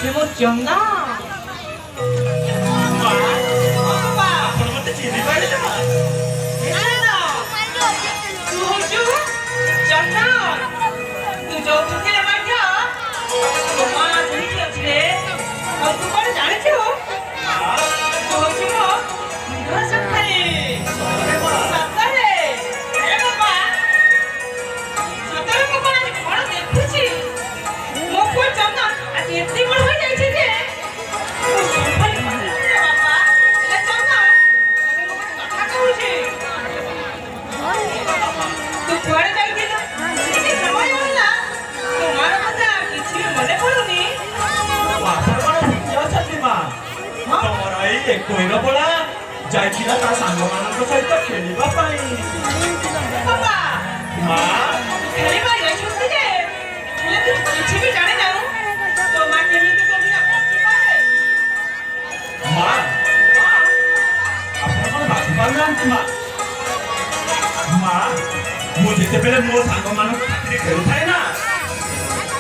ଏ ମୋ ଚନ୍ଦନ। ମା। ହଁ ବାପା। ଆପଣ ମତେ ଚିହ୍ନି ପାରିଲେ ମା? ଏ ଚନ୍ଦନ, ତୁ ହଉଛୁ ଚନ୍ଦନ। ତୁ ଯୋଉଠୁ ଥିଲେ ମଧ୍ୟ ତୋ ମା ସେଇଠି ଅଛି ରେ। ଆଉ ତୁ କଣ ଜାଣିଛୁ? ମା। ତୁ ହଉଛୁ ମୋ ମୁଣ୍ଡ ସଫାଇ। ସତରେ ମା? ସତରେ। ଆରେ ବାପା, ସତରେ ମୁଁ କଣ ଆଜି କଣ ଦେଖୁଛି? ମୋ ପୁଅ ଚନ୍ଦନ ଆଜି ଏତେ ବଡ଼ ହୋଇଯାଇଛି ଯେ ମୁଁ ସମ୍ଭାଳି ପାରୁନି ରେ ବାପା। ହେଲେ ଚନ୍ଦନ, ତତେ ମୁଁ ଗୋଟେ କଥା କହୁଛି। ତୁ କୁଆଡ଼େ ଯାଇଥିଲୁ? ଏତେ ସମୟ ହେଲା, ତୋ ମାର କଥା କିଛି ବି ମନେ ପଡୁନି। ଆପଣ କଣ ଭୁଲି ଅଛନ୍ତି ମା? ହଁ। ତମର ଏଇ ଏକୋଇର ପଳା ଯାଇଥିଲା ତା ସାଙ୍ଗମାନଙ୍କ ସହିତ ଖେଳିବା ପାଇଁ। ବାପା। ମା। ତୁ ଖେଳିବା ଯାଇଛନ୍ତି ଯେ, ହେଲେ ତୁ କିଛି ବି ଜାଣି ନାହୁଁ ତୋ ମା କେମିତି ତୋ ବିନା ବଞ୍ଚିପାରେ। ମା। ହଁ। ଆପଣ କଣ ଭାବି ପାରୁନାହାନ୍ତି ମା? ମା, ମୁଁ ଯେତେବେଳେ ମୋ ସାଙ୍ଗମାନଙ୍କ ସାଥିରେ ଖେଳୁଥାଏ ନା,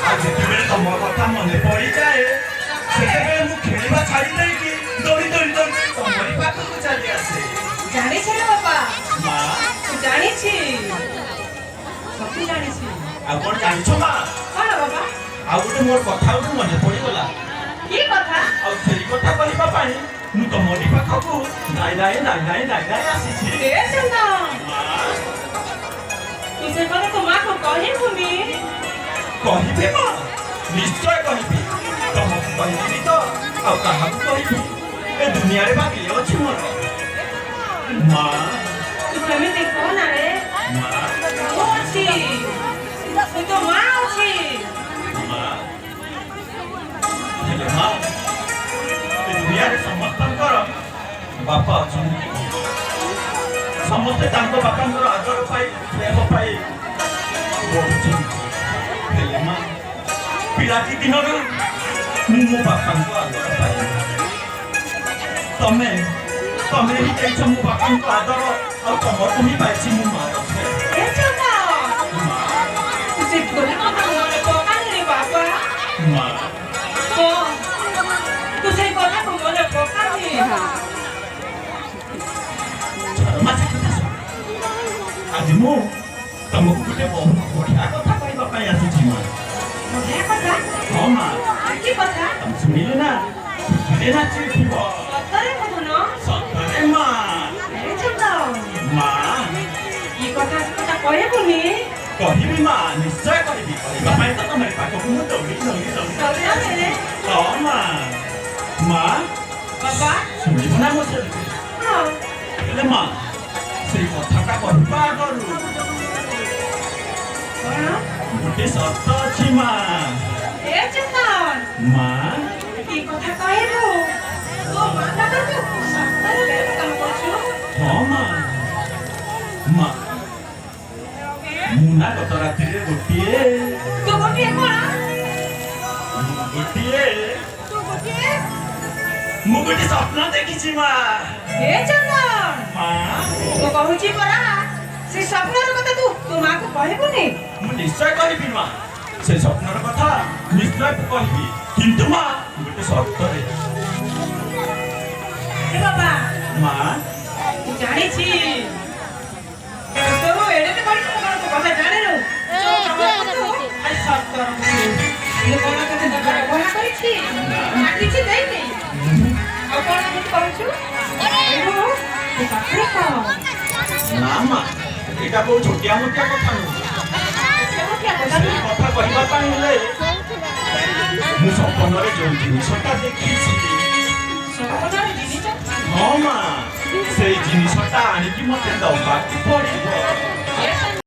ଆଉ ଯେତେବେଳେ ତମ କଥା ମନେ ପଡ଼ିଯାଏ, ସେତେବେଳେ ମୁଁ ଖେଳିବା ଛାଡ଼ି ଦେଇକି ଦୌଡ଼ି ଦୌଡ଼ି ଦୌଡ଼ି ଦୌଡ଼ି ତମରି ପାଖକୁ ଚାଲି ଆସେ। ଜାଣିଛି ରେ ବାପା। ମା। ମୁଁ ଜାଣିଛି, ସବୁ ଜାଣିଛି। ଆଉ କଣ ଜାଣିଛ ମା? କଣ ବାବା? ଆଉ ଗୋଟେ ମୋର କଥା ଗୋଟେ ମନେ ପଡ଼ିଗଲା। କି କଥା? ଆଉ ସେଇ କଥା କହିବା ପାଇଁ ମୁଁ ତମରି ପାଖକୁ ନାଇଁ ନାଇଁ ନାଇଁ ନାଇଁ ନାଇଁ ନାଇଁ ଆସିଛି। ଏ ଚନ୍ଦନ। ମା। ତୁ ସେ କଥା ତୋ ମାକୁ କହିବୁନି? କହିବି ମା, ନିଶ୍ଚୟ କହିବି। ତମକୁ କହିବିନି ତ ଆଉ କାହାକୁ କହିବି? ଏ ଦୁନିଆରେ ବା କିଏ ଅଛି ମୋର ମା? ତୁ ସେମିତି କହନା ରେ। ମା। ମୁଁ ଅଛି, ତୁ ତୋ ମା ଅଛି। ମା, ହେଲେ ମା, ଏ ଦୁନିଆରେ ସମସ୍ତଙ୍କର ବାପା ଅଛନ୍ତି। ସମସ୍ତେ ତାଙ୍କ ବାପାଙ୍କର ଆଦର ପାଇ, ପ୍ରେମ ପାଇ ବଢୁଛନ୍ତି। ହେଲେ ମା, ପିଲାଟି ଦିନରୁ ମୁଁ ମୋ ବାପାଙ୍କ ଆଦର ପାଇନି। ତମେ ତମେ ହିଁ ଦେଇଛ ମୋ ବାପାଙ୍କ ଆଦର, ଆଉ ତମଠୁ ହିଁ ପାଇଛି ମୁଁ ମାର ପ୍ରେମ। ଏ ଚନ୍ଦନ। ମା। ତୁ ସେ ଗଲା କଥା ମନେ ପକାନି ରେ ବାପା। ମା। ହଁ, ତୁ ସେଇ କଥାକୁ ମନେ ପକାନି। ଛାଡ଼ ମା, ସେ କଥା ସବୁ। ଆଜି ମୁଁ ତମକୁ ଗୋଟେ ବହୁତ ବଢିଆ କଥା କହିବା ପାଇଁ ଆସିଛି ମା। ବଢିଆ କଥା? ହଁ ମା। କି କଥା? ତମେ ଶୁଣିଲେ ନା ଖୁସିରେ ନାଚି ଉଠିବ। ସତରେ କହୁନ? ସତରେ ମା। ଏ ଚନ୍ଦନ। ମା। କି କଥା? ସେ କଥା କହିବୁନି? କହିବି ମା, ନିଶ୍ଚୟ କହିବି। କହିବା ପାଇଁ ତ ତମରି ପାଖକୁ ମୁଁ ଦୌଡ଼ି ଦୌଡ଼ି ଦୌଡ଼ି ଦୌଡ଼ି ଆସିଛି। ସତରେ? ହଁ ମା। ମା। ବାବା। ଶୁଣିବ ନା ମୋ ସେମିତି? ହଁ। ହେଲେ ମା, ସେଇ କଥାଟା କହିବା ଆଗରୁ କଣ? ଗୋଟେ ସର୍ତ୍ତ ଅଛି ମା। ଏ ଚନ୍ଦନ। ମା। କି କଥା କହିବୁ? ତୋ ମା ପାଖକୁ ସତରେ ପ୍ରେମ କାମ କରୁଛୁ? ହଁ ମା। ମା, ମୁଁ ନା ଗତ ରାତିରେ ଗୋଟିଏ ତୁ ଗୋଟିଏ କଣ? ମୁଁ ଗୋଟିଏ ତୁ ଗୋଟିଏ ମୁଁ ଗୋଟେ ସ୍ୱପ୍ନ ଦେଖିଛି ମା। ଏ ଚନ୍ଦନ। ମା। ମୁଁ କହୁଛି ପରା, ସେ ସ୍ୱପ୍ନର କଥା ତୁ ତୋ ମାକୁ କହିବୁନି? ମୁଁ ନିଶ୍ଚୟ କହିବି ମା, ସେ ସ୍ୱପ୍ନର କଥା ନିଶ୍ଚୟ କହିବି। କିନ୍ତୁ ମା, ଗୋଟେ ସର୍ତ୍ତରେ। ଏ ବାବା। ମା। ମୁଁ ଜାଣିଛି, ତୋର ଏଡ଼େଟେ କରିଛୁ, ମୁଁ କଣ ତୋ କଥା ଜାଣିନୁ? ଯୋଉ କାମ ତୁ ଖାଲି ସର୍ତ୍ତ ରଖୁଛୁ। ମୁଁ କଣ ତତେ ଦବାର ଅବହେଳା କରିଛି ନା କିଛି ଦେଇନି? ଆଉ କଣ ଏମିତି କହୁଛୁ? କହିବୁ, ତୋ ପାଖରେ କଣ? ନା ମା, ଏଇଟା କୋଉ ଛୋଟିଆ ମୋଟିଆ କଥା ନୁହଁ। ଛୋଟିଆ କଥା ସେଇ ନୁହଁ। କଥା କହିବା ପାଇଁ ହେଲେ ମୁଁ ସପନରେ ଯୋଉ ଜିନିଷଟା ଦେଖିଛି ସପନରେ ଜିନିଷ? ହଁ ମା, ସେଇ ଜିନିଷଟା ଆଣିକି ମତେ ଦବାକୁ ପଡିବ।